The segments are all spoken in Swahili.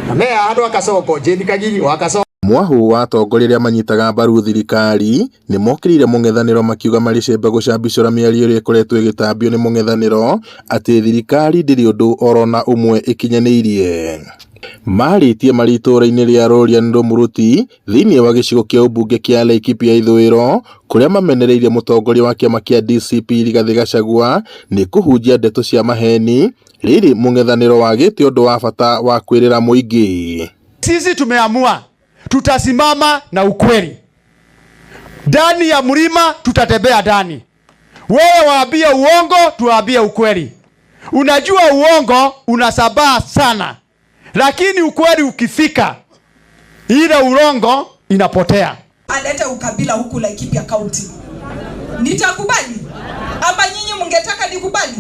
Na me andũ akacoko Jane Kagigi wa Kasoko. Mwahu wa atongoria arĩa manyitaga mbaru thirikari nĩmokĩrĩire mũng'ethanĩro makiuga marĩ cembe gũcambicũra mĩario ĩrĩa ĩkoretwo ĩgĩtambio nĩ mũng'ethanĩro atĩ thirikari ndĩrĩ ũndũ orona ũmwe ĩkinyanĩirie. Marĩtie marĩ itũũra-inĩ rĩa Rũrian Rũmuruti thĩinĩ wa gĩcigo kĩa ũmbunge kĩa Laikipia ithũĩro kũrĩa mamenereirie mũtongoria wa kĩama kĩa DCP Rigathĩ Gachagua nĩ kũhunjia ndeto cia maheni rĩrĩ mũng'ethanĩro wagĩte ũndũ wa bata wa kwĩrĩra mũingĩ. Sisi tumeamua tutasimama na ukweli. Ndani ya mlima tutatembea ndani. Wewe waambie uongo, tuwaambie ukweli. Unajua uongo unasambaa sana, lakini ukweli ukifika, ile urongo inapotea. Alete ukabila huku Laikipia County. Nitakubali ama nyinyi mngetaka nikubali?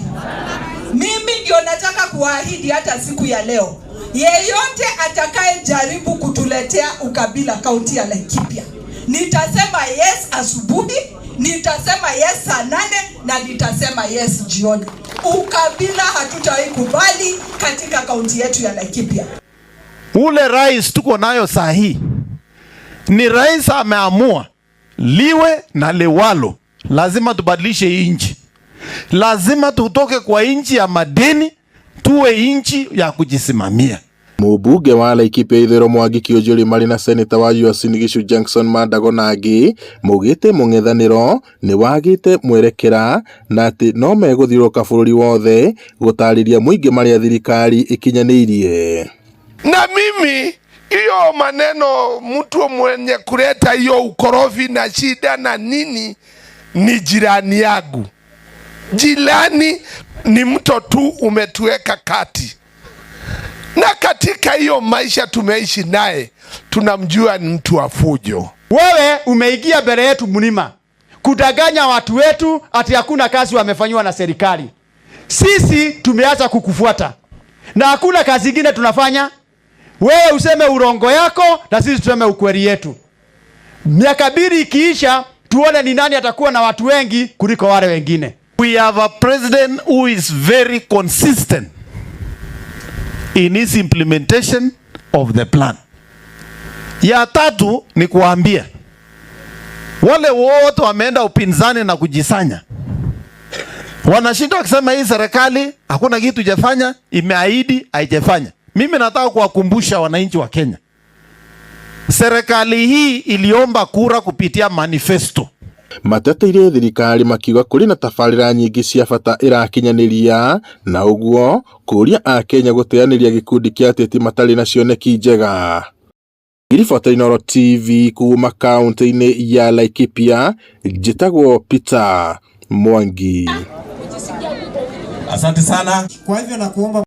Mimi ndio nataka kuahidi hata siku ya leo, yeyote atakaye jaribu kutuletea ukabila kaunti ya Laikipia, nitasema yes asubuhi, nitasema yes saa 8 na nitasema yes jioni. Ukabila hatutawahi kubali katika kaunti yetu ya Laikipia. Ule rais tuko nayo saa hii ni rais ameamua liwe na liwalo, lazima tubadilishe hii nchi, lazima tutoke kwa nchi ya madeni tuwe nchi ya kujisimamia. Mũmbunge wa Laikipia ithũĩro Mwangi Kiunjuri marĩ na seneta wa Uasin Gishu Jackson Mandago na angĩ maugĩte mũng'ethanĩro nĩ wagĩte mwerekera na atĩ no megũthiũrũrũka bũrũri wothe gũtarĩria mũingĩ marĩa thirikari ĩkinyanĩirie. Na mimi hiyo maneno, mtu mwenye kuleta hiyo ukorofi na shida na nini ni jirani yangu. Jirani ni mto tu umetuweka kati, na katika hiyo maisha tumeishi naye, tunamjua ni mtu wa fujo. Wewe umeingia mbele yetu mlima kudanganya watu wetu ati hakuna kazi wamefanyiwa na serikali. Sisi tumeanza kukufuata na hakuna kazi ingine tunafanya. Wewe useme urongo yako na sisi tuseme ukweli yetu. Miaka 2 ikiisha, tuone ni nani atakuwa na watu wengi kuliko wale wengine. We have a president who is very consistent in his implementation of the plan. Ya tatu ni kuambia wale wote wameenda upinzani na kujisanya, wanashinda wakisema hii serikali hakuna kitu haijafanya, imeahidi haijafanya. Mimi nataka kuwakumbusha wananchi wa Kenya, serikali hii iliomba kura kupitia manifesto. Mateteire thirikari makiuga kũrĩ na tabarĩra nyingĩ cia bata ĩrakinyanĩria na ũguo kũũria akenya gũteanĩria gĩkundi kĩa ateti matarĩ na cioneki njega. Ngĩribota Inooro TV kuma kaunti-inĩ ya Laikipia, njĩtagwo Peter Mwangi. Asante sana. Kwa hivyo nakuomba.